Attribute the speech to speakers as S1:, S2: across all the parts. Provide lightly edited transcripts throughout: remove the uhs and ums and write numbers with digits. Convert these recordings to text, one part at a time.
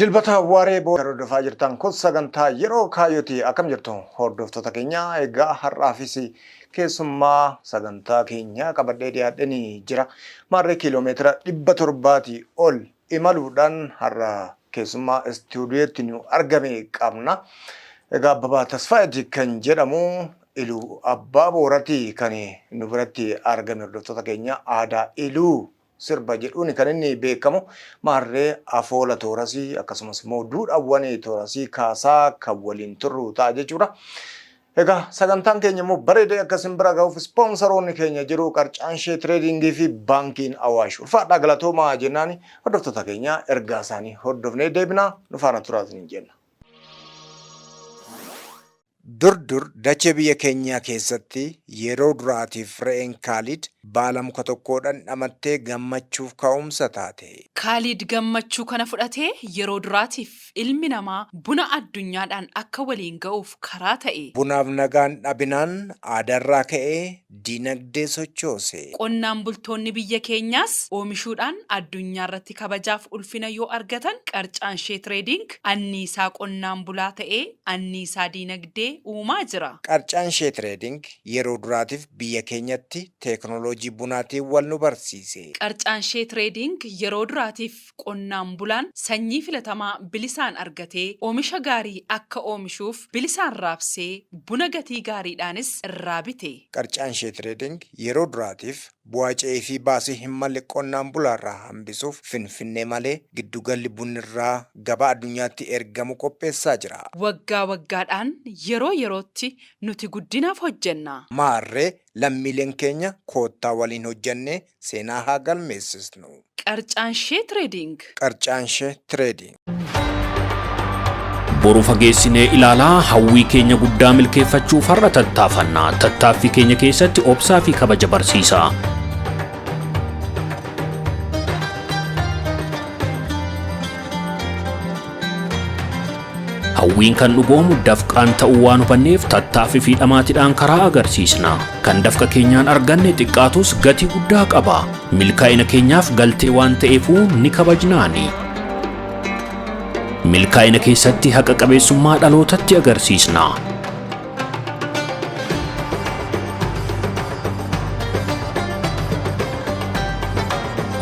S1: Dilbata waaree booda hordofaa jirtan kun sagantaa yeroo kaayyooti. Akkam jirtu hordoftoota keenya? Egaa har'aafis keessummaa sagantaa keenya qabadhee dhiyaadheen jira. Maarree kiiloomeetira 700 ol imaluudhaan har'a keessummaa istuudiyootti nu argame qabna. Egaa Abbabaa Tasfaayeeti kan jedhamu, Iluu Abbaa Boorati kan nu biratti argame. Hordoftoota keenya, aadaa Iluu sirba jedhuun kan inni beekamu. Maarree afoola toorasii akkasumas immoo duudhaawwan toorasii kaasaa kan waliin turru ta'a jechuudha. Egaa sagantaan keenya immoo bareedee akka isin bira gahuuf ispoonsaroonni keenya jiru, Qarcaanshee Tireedingii fi Baankiin Awaash. Ulfaadhaa, galatoomaa jennaani hordoftoota keenya ergaa isaanii hordofnee deebinaa, nu faana turaa isiniin jenna. Dur dur dachee biyya keenyaa keessatti yeroo duraatiif re'een Kaaliid baala muka tokkoo dhandhamattee gammachuuf ka'umsa taate.
S2: Kaaliid gammachuu kana fudhatee yeroo duraatiif ilmi namaa buna addunyaadhaan akka waliin ga'uuf karaa ta'e.
S1: Bunaaf nagaan dhabinaan aadaarraa ka'ee dinagdee sochoose.
S2: Qonnaan bultoonni biyya keenyaas oomishuudhaan addunyaarratti kabajaaf ulfina yoo argatan, Qarcaanshee Tireediing anniisaa qonnaan bulaa ta'ee anniisaa diinagdee uumaa jira.
S1: Qarcaanshee Tireediing yeroo duraatiif biyya keenyatti teeknooloojii bunaatiin wal nu barsiise.
S2: Qarcaanshee Tireediing yeroo duraatiif qonnaan bulaan sanyii filatamaa bilisaan argatee oomisha gaarii akka oomishuuf bilisaan raabsee buna gatii gaariidhaanis irraa bite.
S1: Qarcaanshee Tireediing yeroo duraatiif bu'aa ce'ii fi baasii hin malle qonnaan bulaarraa hambisuuf Finfinnee malee giddugalli bunnirraa gabaa addunyaatti ergamu qopheessaa jira.
S2: Waggaa waggaadhaan, yeroo yerootti nuti guddinaaf hojjenna.
S1: Maarree lammiileen keenya koottaa waliin hojjennee seenaa haa galmeessisnu.
S2: Qarcaanshee Tireediing.
S1: Qarcaanshee Tireediing.
S3: Boru fageessinee ilaalaa hawwii keenya guddaa milkeeffachuuf har'a tattaafanna. Tattaaffii keenya keessatti obsaa fi kabaja barsiisa. Hawwiin kan dhugoomu dafqaan ta'uu waan hubanneef tattaaffii fi dhamaatiidhaan karaa agarsiisna. Kan dafqa keenyaan arganne xiqqaatus gatii guddaa qaba. Milkaa'ina keenyaaf galtee waan ta'eefuu ni kabajnaani. Milkaa'ina keessatti haqa qabeessummaa dhalootatti agarsiisna.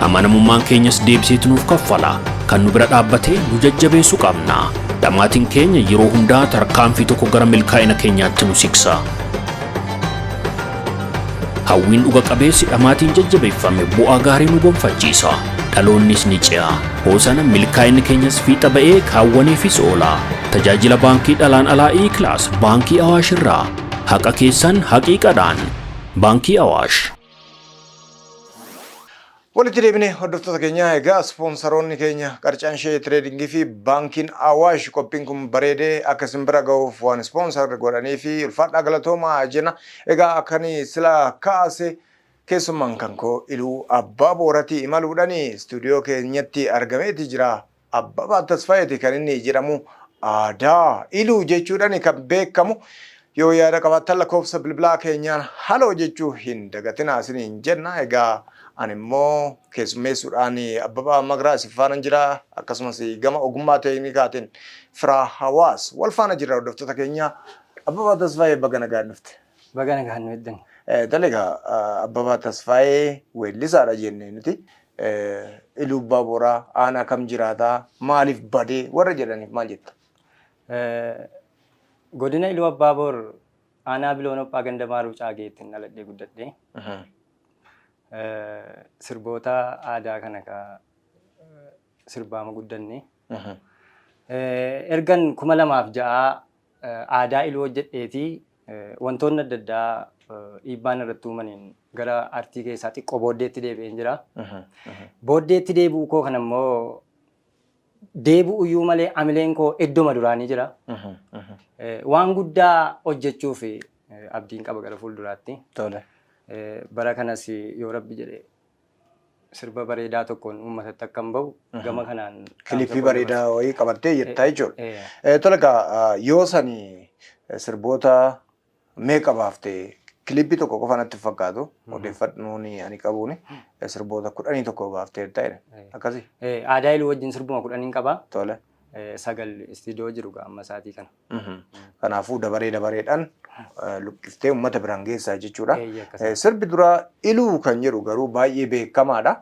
S3: Amanamummaan keenyas deebiseetu nuuf kaffala. Kan nu bira dhaabbatee nu jajjabeessu qabna. Dhamaatiin keenya yeroo hundaa tarkaanfii tokko gara milkaa'ina keenyaatti nu siksa. Hawwiin dhuga qabeessi dhamaatiin jajjabeeffame bu'aa gaarii nu gonfachiisa. Dhaloonnis ni ce'a. Hoosana milkaa'inni keenyas fiixa ba'ee kaawwaniifis oola. Tajaajila baankii dhalaan alaa E-Class Baankii Awaash irraa. Haqa keessan haqiiqadhaan. Baankii Awaash.
S1: Walitti deebinee hordoftoota keenya. Egaa ispoonsaroonni keenya Qarcaanshee Tireedingii fi Baankiin Awaash qophiin kun bareedee akka isin bira gahuuf waan ispoonsar godhanii fi ulfaadhaa, galatoomaa jenna. Egaa akkani sila kaase keessummaan kan koo Iluu Abbaa Booratii imaluudhaan istuudiyoo keenyatti argameeti jira. Abbabaa Tasfaayeeti kan inni jedhamu, aadaa Iluu jechuudhaan kan beekamu. Yoo yaada qabaattan lakkoofsa bilbilaa keenyaan haloo jechuu hin dagatinaa isiniin jenna. Egaa ani immoo keessummeessuudhaan Abbabaa Magraa isin faana jira. Akkasumas gama ogummaa teeknikaatiin Firaa Hawaas wal faana jira hordoftoota keenya. Abbabaa Tasfaayee, baga nagaan dhufte.
S4: Baga nagaan nu eegdan.
S1: Tole, egaa Abbabaa Tasfaayee weellisaadha jenne nuti. Iluu Abbaa Booraa aanaa kam jiraataa, maaliif badee warra jedhaniif maal jetta?
S4: Godina Iluu Abbaa Boor, aanaa Biloon Ophaa, ganda Maaruu Caageettiin dhaladhee guddadhe. Sirboota aadaa kana ka sirbaama guddanne. Ergan 2006 aadaa Iluu hojjedheetii wantoonni adda addaa dhiibbaan irratti uumaniin gara artii keessaa xiqqoo booddeetti deebi'een jira. Booddeetti deebi'uu koo kana immoo deebi'u iyyuu malee amileen koo iddoma duraanii jira. Waan guddaa hojjechuuf abdiin qaba gara fuulduraatti. Bara kanas yoo Rabbi jedhe sirba bareedaa tokkoon uummatatti akkan bahu gama kanaan
S1: Kilippii bareedaa wayii qabattee jirta jechuudha. Tole, egaa yoo sani sirboota meeqa baaftee? Kilippii tokko qofa natti fakkaatu, odeeffannoon ani qabuuni sirboota 11 baafteerta jedhe. Akkasii?
S4: Aadaa Iluu wajjin sirbuma 10n qaba.
S1: Tole.
S4: 9 istiidiyoo jiru gaa amma isaatii kana.
S1: Kanaafuu dabaree dabareedhaan luqqiftee uummata biraan geessaa jechuudha.
S4: Eeyyee akkasuma.
S1: Sirbi duraa Iluu kan jedhu garuu baay'ee beekamaadha.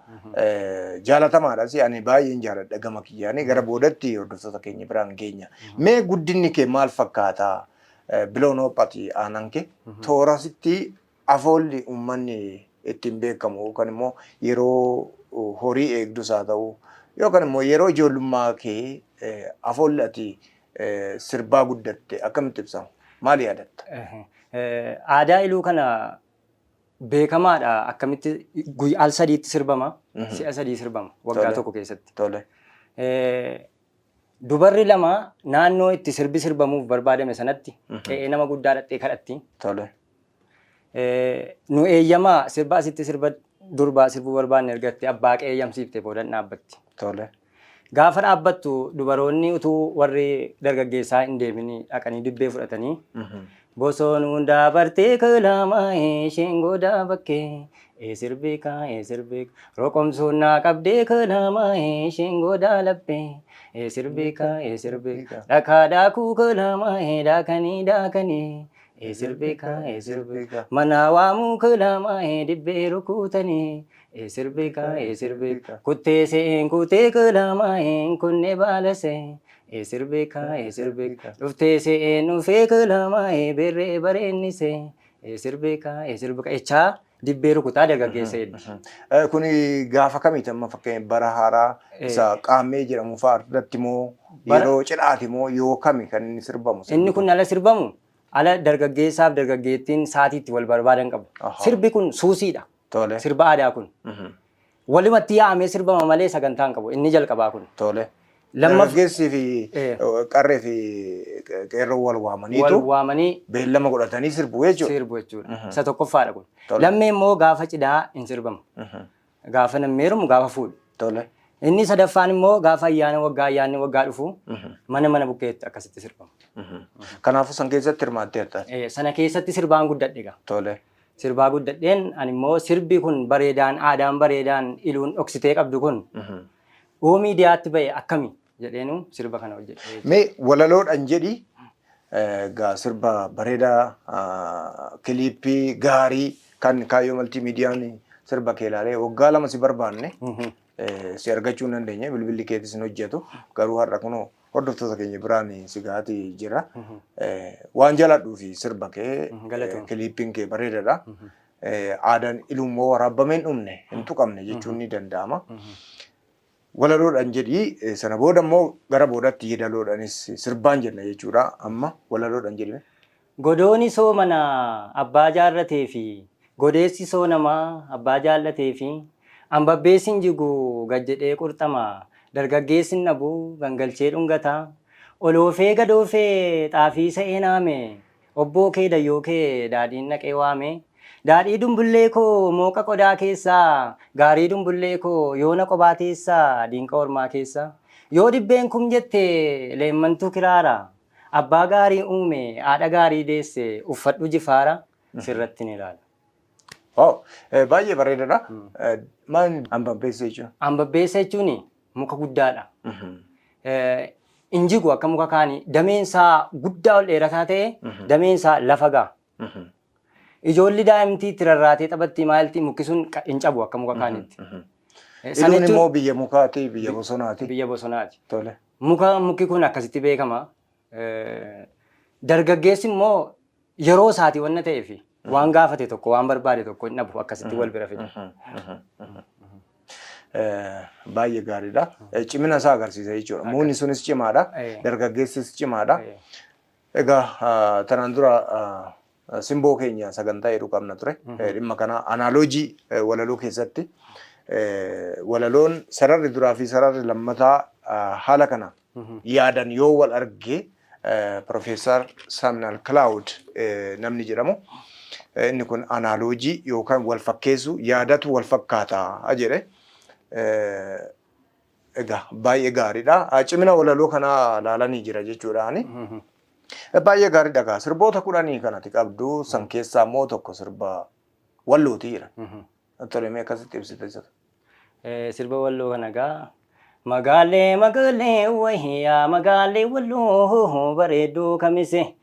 S1: Jaalatamaadhas, ani baay'een jaaladha gama kiyyaanii, gara boodatti hordoftoota keenya biraan geenya. Mee guddinni kee maal fakkaata? Biloon Hoophati aanan kee toorasitti afoolli uummanni ittiin beekamu yookaan immoo yeroo horii eegdus haa ta'u yookaan immoo yeroo ijoollummaa kee afoolli ati sirbaa guddatte akkamitti ibsama? Maal yaadatta?
S4: Aadaa Iluu kana beekamaadha. Akkamitti guyyaa al sadiitti sirbama. Si'a sadii sirbama waggaa tokko keessatti. Dubarri lama naannoo itti sirbi sirbamuuf barbaadame sanatti qe'ee nama guddaa dhaqxee kadhatti. Nu eeyyamaa, sirba asitti sirba durbaa sirbuu barbaanne ergatte abbaa qe'ee eeyyamsiifte boodan dhaabbatti. Gaafa dhaabbattu dubaroonni utuu warri dargaggeessaa hin deemin dhaqanii dibbee fudhatanii bosonuun daabartee kalaamaa isheen godaa bakkee ee sirbiika ee sirbiika roqomsuun naa qabdee kalaamaa isheen godaa laphee ee sirbiika ee sirbiika dhakaa daakuu kalaamaa daakanii daakanii ee sirbiika ee sirbiika mana waamuu kalaamaa dibbee rukutanii ee sirbiika ee sirbiika kuttee se'een kutee kalaamaa kunne baalasee ee sirbiika ee sirbiika dhuftee se'een dhufee kalaamaa berree bareennise ee sirbiika ee sirbiika jechaa dibbee rukutaa dargaggeessa hedduu.
S1: Kuni gaafa kamiiti amma? Fakkeenya bara haaraa isa qaammee jedhamu fa'aa irratti moo yeroo cidhaati moo yoo kami kan inni sirbamu?
S4: Inni kun ala sirbamu ala dargaggeessaaf dargaggeettiin saatiitti wal barbaadan qabu. Sirbi kun suusiidha. Sirba aadaa kun. Walumatti yaa'amee sirbama malee sagantaa hin qabu. Inni jalqabaa kun.
S1: Dargaggeessii fi qarree fi qeerroo wal
S4: Wal
S1: waamaniitu
S4: waamanii
S1: beellama godhatanii sirbu jechuudha.
S4: Sirbu jechuudha. Isa tokkoffaadha kun. Lammee immoo gaafa cidhaa hin sirbamu. Gaafa namni heerumu, gaafa fuudhu. Inni sadaffaan immoo gaafa ayyaana waggaa, ayyaanni waggaa dhufu mana mana bukkeetti akkasitti sirbamu.
S1: Kanaafuu san keessatti hirmaatteerta.
S4: Sana keessatti sirbaan guddadhe egaa. Sirbaa guddadheen ani immoo sirbi kun bareedaan, aadaan bareedaan Iluun dhoksitee qabdu kun oo miidiyaatti ba'e akkami jedheenu sirba kana hojjedhe.
S1: Mee walaloodhaan jedhi egaa, sirba bareedaa, kiliippii gaarii kan Kaayyoo Maltiimiidiyaan sirba kee ilaalee waggaa 2 si barbaanne si argachuu hin dandeenye, bilbilli keetis hin hojjetu, garuu har'a kunoo hordoftoota keenya biraan si ga'atii jira. Waan jaaladhuu fi sirba kee
S4: Galatoom.
S1: Kiliippiin kee bareedaadha. Aadaan Iluu immoo waraabamee hin dhumne, hin tuqamne jechuun ni danda'ama. Walaloodhaan jedhi, sana booda immoo gara boodaatti yeedaloodhaanis sirbaan jenna jechuudha. Amma walaloodhaan jedhime.
S4: Godooni soomana abbaa jaarratee fi godeessi soonamaa abbaa jaallatee fi ambabbeessi hin jigu gad jedhee qurxama, dargaggeessi hin dhabu gangalchee dhungata, oloofee gadoofee xaafii sa'ee naame, obboo kee dayyoo kee daadhiin dhaqee waame, daadhii dumbullee koo mooqa qodaa keessaa, gaarii dumbullee koo yoona qobaa teessaa diinqa ormaa keessa, yoo dibbeen kum jette leemmantu kiraara, abbaa gaarii uume haadha gaarii deesse, uffadhu jifaara sirratti ni ilaala.
S1: Wow, baay'ee bareedaadha. Maal ambabbeessa jechuun?
S4: Ambabbeessa jechuun muka guddaadha. Hin jigu akka muka kaanii, dameen isaa guddaa ol dheerataa ta'e, dameen isaa lafa ga'a. Ijoolli daa'imtii itti rarraatee taphatti, maalti, mukki sun hin cabu akka muka kaaniitti.
S1: Sana Iluun immoo biyya mukaati, biyya bosonaati.
S4: Biyya bosonaati. Mukki kun akkasitti beekama. Dargaggeessi immoo yeroo isaati wanna ta'eef waan gaafate tokko, waan barbaade tokko hin dhabu, akkasitti wal bira fida.
S1: Baay'ee gaariidha. Cimina isaa agarsiisa jechuudha. Mukni sunis cimaadha. Dargaggeessis cimaadha. Egaa tanaan dura simboo keenya sagantaa jedhu qabna ture. Dhimma kana anaaloojii walaloo keessatti walaloon sararri duraa fi sararri lammataa haala kana yaadan yoo wal arge, Profeesar Samuel Cloud namni jedhamu, inni kun anaaloojii yookaan wal fakkeessuu yaadatu wal fakkaataa jedhe. Egaa baay'ee gaariidha. Cimina walaloo kanaa laalanii jira jechuudhaani. Baay'ee gaariidha gaa. Sirboota 10 kanati qabdu, san keessaa immoo tokko sirba Wallooti jira. Tole, mee akkasitti ibsite isa.
S4: Sirba Walloo kana gaa Magaalee magaalee wayii yaa magaalee walloo bareedduu kamise.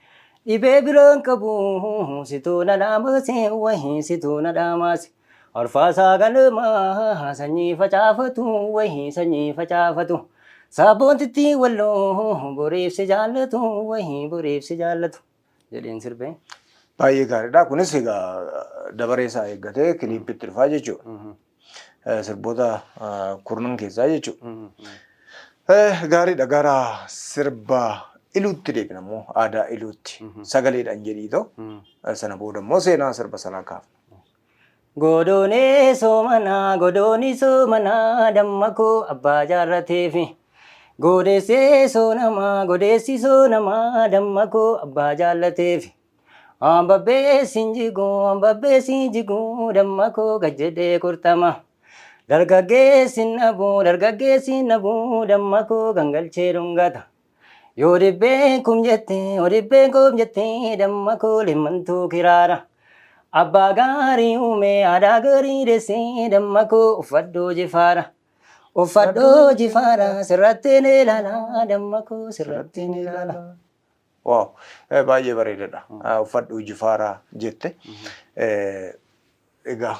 S4: Dhibee biraan qabu situu na dhaamase wayii situu na dhaamase. Arfaasaa ganama sanyii facaafatu wayii sanyii facaafatu. Sabboontittii walloo boriif si jaallatu wayii boriif si jaallatu jedheen sirbee.
S1: Baay'ee gaariidha. Kunis egaa dabaree isaa eeggatee kiliippitti dhufaa jechuudha. Sirboota kurnan keessaa jechuudha. Gaariidha. Gara sirba iluutti deebina immoo aadaa iluutti sagaleedhaan jedhiitoo sana booda immoo seenaa sirba sanaa kaafna.
S4: Godoonee soomanaa godooni soomanaa damma koo abbaa jaarrateefi. Godeessee soonamaa godeessi soonamaa damma koo abbaa jaallateefi. Ambabbee sinjiguu ambabbee sinjiguu damma koo gajjedhee qurxama. Dargaggeessi nabuu dargaggeessi nabuu damma koo gangalchee dhungata. Yoo dhibbeen kum jette yoo dhibbeen kum jette damma koo limmantuu kiraara. Abbaa gaarii uume aadaa gaarii deessee damma koo uffadhoo jifaara. Uffadhoo jifaara sirratti ni ilaala damma koo sirratti ni ilaala.
S1: Waaw baay'ee bareedadha. Uffadhuu jifaaraa jette. Egaa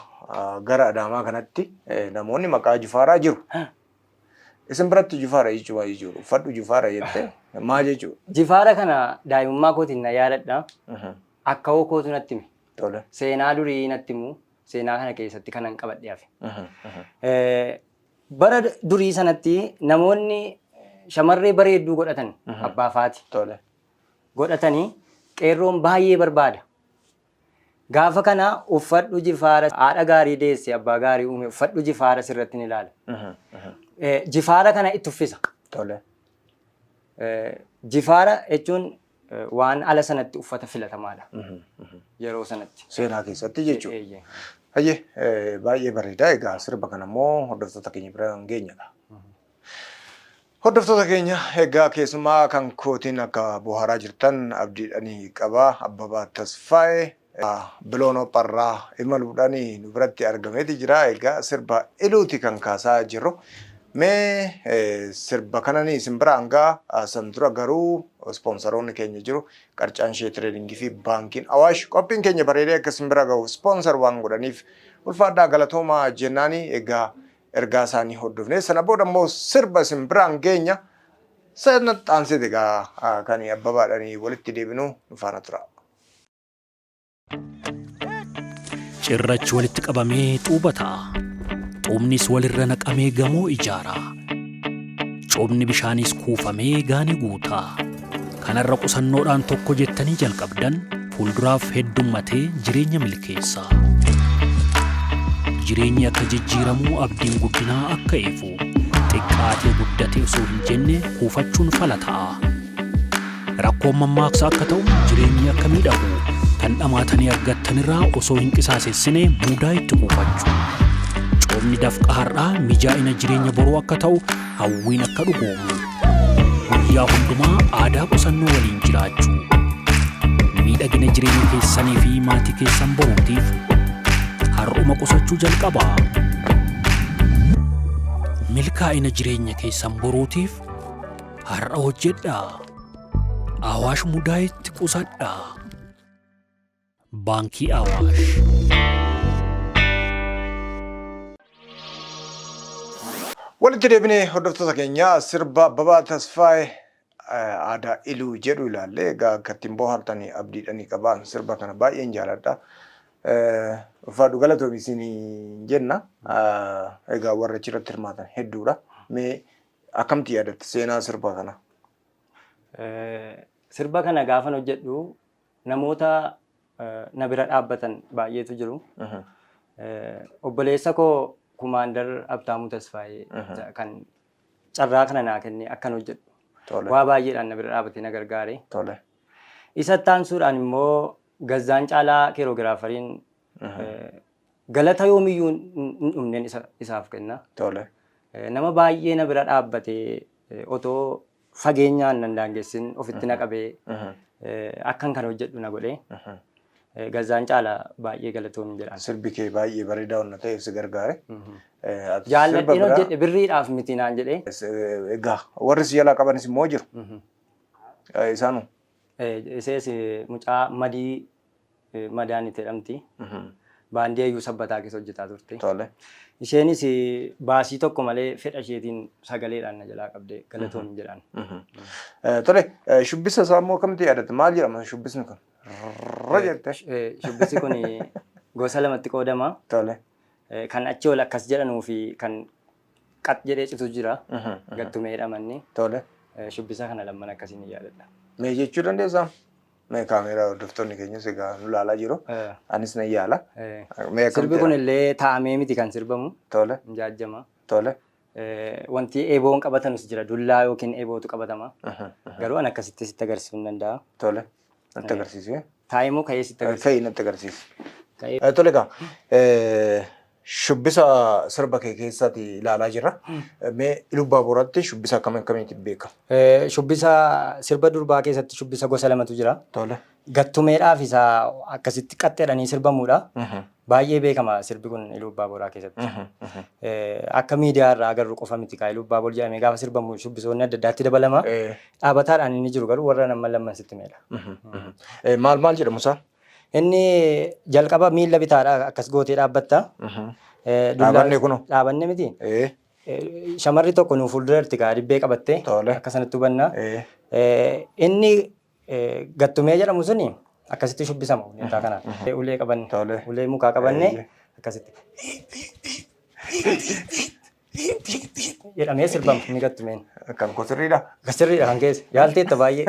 S1: gara Adaamaa kanatti namoonni maqaa jifaaraa jiru. Isin biratti jifaara jechuun maal jechuudha? Uffadhu jifaara jette maal jechuudha?
S4: Jifaara kana daa'imummaa kootiin na yaadadha. Akka hoo kootu natti hime.
S1: Tole.
S4: Seenaa durii natti himu. Seenaa kana keessatti kanan qabadhe hafe. Bara durii sanatti namoonni shamarree bareedduu godhatan abbaa faati
S1: Tole.
S4: godhatanii qeerroon baay'ee barbaada. Gaafa kana uffadhu jifaara haadha gaarii deesse abbaa gaarii uume uffadhu jifaara sirratti ni ilaala. Jifaara kana itti uffisa.
S1: Tole.
S4: Jifaara jechuun waan ala sanatti uffata filatamaadha. Yeroo sanatti.
S1: Seenaa keessatti jechuudha.
S4: Eeyyee.
S1: Hayyee baay'ee bareeda. Egaa sirba kana immoo hordoftoota keenya bira hin geenyadha. Hordoftoota keenya egaa keessumaa kan kootiin akka bohaaraa jirtan abdiidhanii qaba. Abbabaa Tasfaayee Biloonoo Pharraa imaluudhaan nu biratti argameeti jira. Egaa sirba iluuti kan kaasaa jirru. Mee sirba kanani isin bira hangaa san dura garuu ispoonsaroonni keenya jiru. Qarcaan ishee tireedingii fi baankiin Awaash qophiin keenya bareedee akka isin bira gahu ispoonsar waan godhaniif ulfaadhaa galatoomaa jennaani egaa ergaa isaanii hordofnee sana booda immoo sirba isin biraan geenya sana xaanseet egaa kan abbabaadhaan walitti deebinu nu faana tura.
S3: Cirrachi walitti qabamee xuuba ta'a. Xuubnis walirra naqamee gamoo ijaara. Coobni bishaaniis kuufamee gaanii guuta. Kanarra qusannoodhaan tokko jettanii jalqabdan fuulduraaf heddummatee jireenya milkeessa. Jireenyi akka jijjiiramu abdiin guddinaa akka ifu xiqqaatee guddatee osoo hin jenne kuufachuun fala ta'a. Rakkoon mammaaksa akka ta'u jireenyi akka miidhagu kan dhamaatanii argattanirraa osoo hin qisaasessine mudaa itti kuufachuu. Coomni dafqa har'aa mijaa'ina jireenya boruu akka ta'u hawwiin akka dhugoomu. Guyyaa hundumaa aadaa qusannoo waliin jiraachuu. Miidhagina jireenya keessanii fi maatii keessan boruutiif har'uma qusachuu jalqabaa. Milkaa'ina jireenya keessan boruutiif har'a hojjedhaa. Awaash mudaayitti qusadhaa. Baankii Awaash.
S1: Walitti deebinee hordoftoota keenya sirba Abbabaa Tasfaayee aadaa iluu jedhu ilaalle egaa akka ittiin bohaartanii abdiidhanii qabaan sirba kana baay'een jaaladha. Ulfaadhu galatoomi isin jenna. Egaa warra achirratti hirmaatan hedduudha. Mee akkamti yaadatte seenaa sirba kana?
S4: Sirba kana gaafan hojjedhu namoota na bira dhaabbatan baay'eetu jiru. Obboleessa koo Kumaandar Abtaamuu Tasfaayee kan carraa kana naa kenne akkan hojjedhu. Waa baay'eedhaan na bira dhaabbatee na gargaare. Isa itti aansuudhaan immoo Gazzaan Caalaa keeroogiraafariin galata yoomiyyuu hin dhumneen isaaf kenna. Nama baay'ee na bira dhaabbatee otoo fageenyaan nan daangessin ofitti na qabee akkan kana hojjedhu na godhe. Gazzaan Caala baay'ee galatoomi jedhaan.
S1: Sirbi kee baay'ee bareedaa waan ta'eef si gargaare. Ati sirba
S4: Jaalladheen
S1: biraa
S4: hojjedhe birriidhaaf miti naan jedhee.
S1: Egaa warri si jalaa qabanis immoo jiru. Isaanuu.
S4: Isees mucaa Madii Madaanit jedhamti. Baandii Hayyuu Sabbataa keessa hojjetaa turte.
S1: Tole.
S4: Isheenis baasii tokko malee fedha isheetiin sagaleedhaan na jalaa qabde galatoomi jedhaan.
S1: Tole, shubbisa isaa immoo akkamitti yaadatta? Maal jedhama shubbisni kun? Rra jette.
S4: Shubbisi kun gosa lamatti qoodama.
S1: Tole.
S4: Kan achi ol akkas jedhanuu fi kan qax jedhee citu jira. Gattumee jedhama inni.
S1: Tole.
S4: Shubbisa kana lamman akkasiin yaadadha.
S1: Mee jechuu dandeessaa? Mee kaameeraa hordoftoonni keenyas egaa nu ilaalaa jiru. Anis nan yaala. Mee
S4: Sirbi
S1: akkamitti
S4: kun illee taa'amee miti kan sirbamu.
S1: Tole.
S4: Hin jaajjama.
S1: Tole.
S4: Wanti eeboon qabatanus jira. Dullaa yookiin eebootu qabatama. Garuu an akkasitti sitti agarsiisuu hin danda'a.
S1: Tole. Natti agarsiisi.
S4: Taa'ee moo ka'ee sitti agarsiisa?
S1: Ka'ii natti agarsiisi.
S4: Ka'ee.
S1: Tole egaa shubbisa sirba kee keessaati ilaalaa jirra. Mee Iluu Abbaa Booraatti shubbisa akkam akkamiitiin beekama?
S4: Shubbisa sirba durbaa keessatti shubbisa gosa lamatu jira.
S1: Tole.
S4: Gattumeedhaaf isa akkasitti qaxxeedhanii sirbamuudha. Baay'ee beekama sirbi kun Iluu Abbaa Booraa keessatti. Akka miidiyaa irraa agarru qofa miti kaa Iluu Abbaa Boor jedhamee gaafa sirbamu shubbisoonni adda addaatti dabalama. Dhaabataadhaan inni jiru garuu warra nama lamman sitti meedha.
S1: Maal maal jedhamu isaan?
S4: Inni jalqaba miilla bitaadha akkas gootee dhaabbatta.
S1: Dhaabanne kunoo.
S4: Dhaabanne miti. Shamarri tokko nu fuuldura jirti kaa dibbee qabattee.
S1: Tole.
S4: Akka sanatti hubanna. Inni gattumee jedhamu suni akkasitti shubbisama ulee kanaan. Ulee qabanne.
S1: Tole.
S4: Ulee mukaa qabanne akkasitti. Jedhamee sirbama inni gattumeen.
S1: Kan koo sirriidha.
S4: Sirriidha kan keessa. Yaalteetta baay'ee.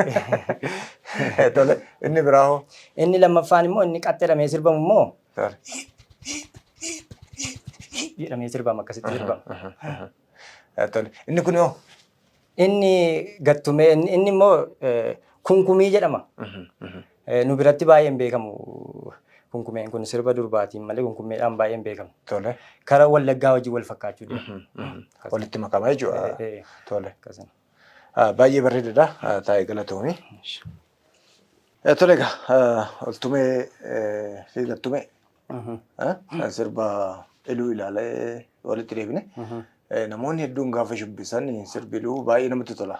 S1: Tole. Inni biraa hoo?
S4: Inni lammaffaan immoo inni qaxxeedhamee sirbamu immoo
S1: Tole.
S4: jedhamee sirbama akkasitti sirbama.
S1: Tole. Inni kun hoo?
S4: Inni gattumee inni immoo kunkumii jedhama. Nu biratti baay'ee hin beekamu. Kunkumeen kun sirba durbaatiin malee kunkumeedhaan baay'ee hin beekamu.
S1: Tole.
S4: Karaa Wallaggaa wajjin wal fakkaachuu deema.
S1: Walitti makama jechuudha. Tole.
S4: Akkasuma.
S1: Baay'ee bareedaadha. Taa'ee galatoomi. Tole egaa oltumee fi gattumee sirba Iluu ilaalee walitti deebine. Namoonni hedduun gaafa shubbisan sirbi Iluu baay'ee namatti tola.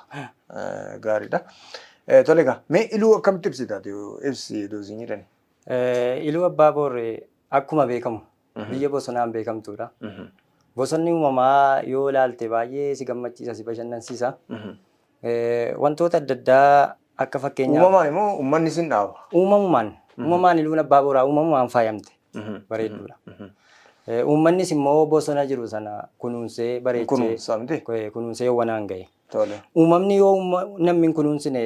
S1: Gaariidha. Tole egaa mee Iluu akkamitti ibsita ibsi Iluu siin jedhani?
S4: Iluu Abbaa Boor akkuma beekamu biyya bosonaan beekamtuudha. Bosonni uumamaa yoo ilaalte baay'ee si gammachiisa, si bashannansiisa. Wantoota adda addaa akka fakkeenyaaf.
S1: Uumamaan immoo uummanni sin dhaaba.
S4: Uumamumaan uumamaan Iluun Abbaa Booraa uumamumaan faayamte bareedduudha. Uummannis immoo bosona jiru sana kunuunsee bareechee
S1: Kunuunsa miti?
S4: Kunuunsee yoowwanaan gahe.
S1: Tole.
S4: Uumamni yoo namni hin kunuunsine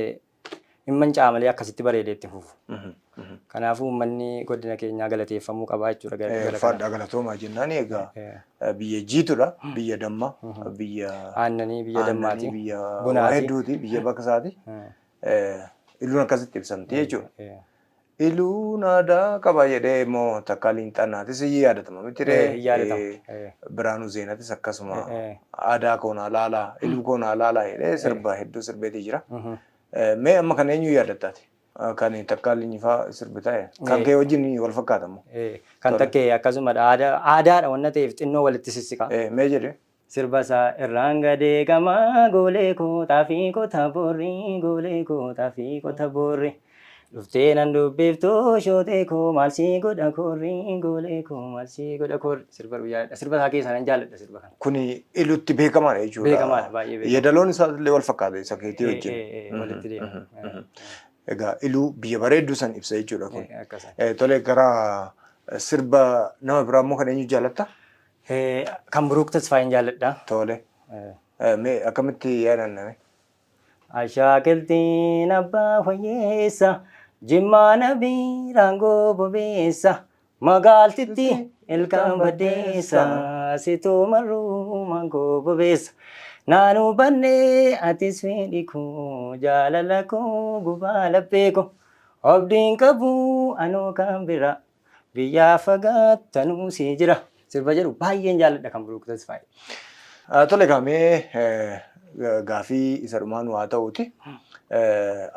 S4: hin manca'a malee akkasitti bareedee itti fufu. Kanaafuu uummanni godina keenyaa galateeffamuu qaba jechuudha gara kana.
S1: Ulfaadhaa galatoomaa jennaan egaa biyya jiitudha, biyya damma, biyya
S4: aannanii, biyya dammaati.
S1: Aannanii, biyya waa
S4: Bunaati.
S1: hedduuti, biyya bakkasaati. Iluun akkasitti ibsamti jechuudha. Iluun aadaa qaba jedhee immoo takkaa liinxannaatis hin yaadatama miti ree?
S4: Hin yaadatama.
S1: Biraanuu Zeenatis akkasuma aadaa koo naa laalaa, iluu koo naa laalaa jedhee sirba hedduu sirbeetii jira. Mee amma kan eenyu yaadattaati? Kan takkaa linyifaa sirbi ta'e. Kan kee wajjin wal fakkaata immoo.
S4: Kan takkee akkasumadha. Aadaadha wanna ta'eef xinnoo walitti sissiqa.
S1: Mee jedhe?
S4: Sirba isaa irraan gadee gamaa goolee koo xaafii kota boorri goolee koo xaafii kota boorri dhuftee nan dubbiftuu shootee koo maal sii godha koorri goolee koo maal sii godha koorri sirba guyyaadha. Sirba isaa keessaa nan jaalladha sirba kana.
S1: Kuni ilutti beekamaadha jechuudha.
S4: Beekamaadha, baay'ee beekamaadha.
S1: Yeedaloon isaa illee wal fakkaata isa keetii wajjin.
S4: Walitti deema.
S1: Egaa iluu biyya bareedduu san ibsa jechuudha kun.
S4: Akkasuma.
S1: Tole gara sirba nama biraa immoo kan eenyu jaalatta?
S4: Kan Buruuk Tasfaayeen jaalladha.
S1: Tole. Mee akkamitti yaadanname?
S4: Ashaakiltiin abbaa fayyeessa Jimmaa nabii raangoo bobeessa magaaltitti ilkaan baddeessa situu marruu maangoo bobeessa naanuu bannee atis fedhi koo jaalala koo gubaa laphee koo abdiin qabu anoo kan biraa biyyaa fagaattanuu si jira sirba jedhu baay'een jaalladha kan Buruuk Tasfaayee.
S1: Tole egaa mee Gaafii isa dhumaa nu haa ta'uuti.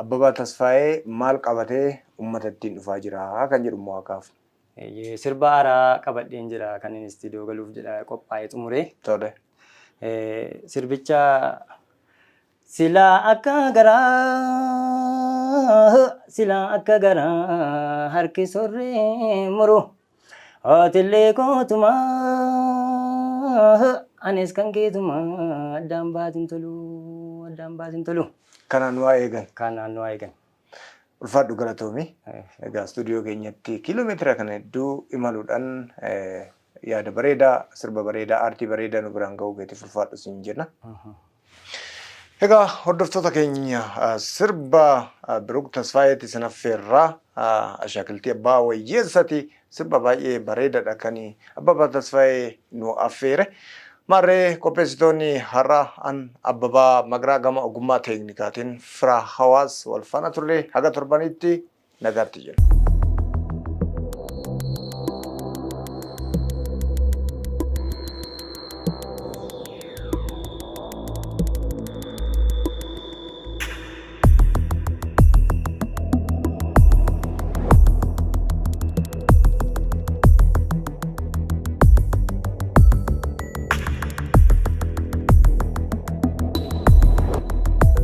S1: Abbabaa Tasfaayee maal qabatee uummata ittiin dhufaa jira kan jedhu immoo haa kaafnu.
S4: Sirba haaraa qabadheen jira kan inni istiidiyoo galuuf jedha qophaa'ee xumuree.
S1: Tole.
S4: Sirbicha silaa akka garaa silaa akka garaa harki sorree muru Hootillee kootuma anis kan keetuma addaan baatin tolu addaan baatin tolu.
S1: Kanaan nu haa eegan.
S4: Kanaan nu haa eegan.
S1: Ulfaadhu galatoomi. Egaa istuudiyoo keenyatti kiiloomeetira kana hedduu imaluudhaan yaada bareedaa, sirba bareedaa, aartii bareedaa nu biraan ga'uu keetiif ulfaadhu siin jenna. Egaa hordoftoota keenya sirba Biruk Tasfaayeeti isin affeerraa ashaakiltii abbaa wayyeessati sirba baay'ee bareedaadha kan Abbabaa Tasfaayee nu affeere. Maarree qopheessitoonni har'a an Abbabaa Magaraa gama ogummaa teeknikaatiin firaa hawaas wal faana turre haga torbanitti nagaatti jenna.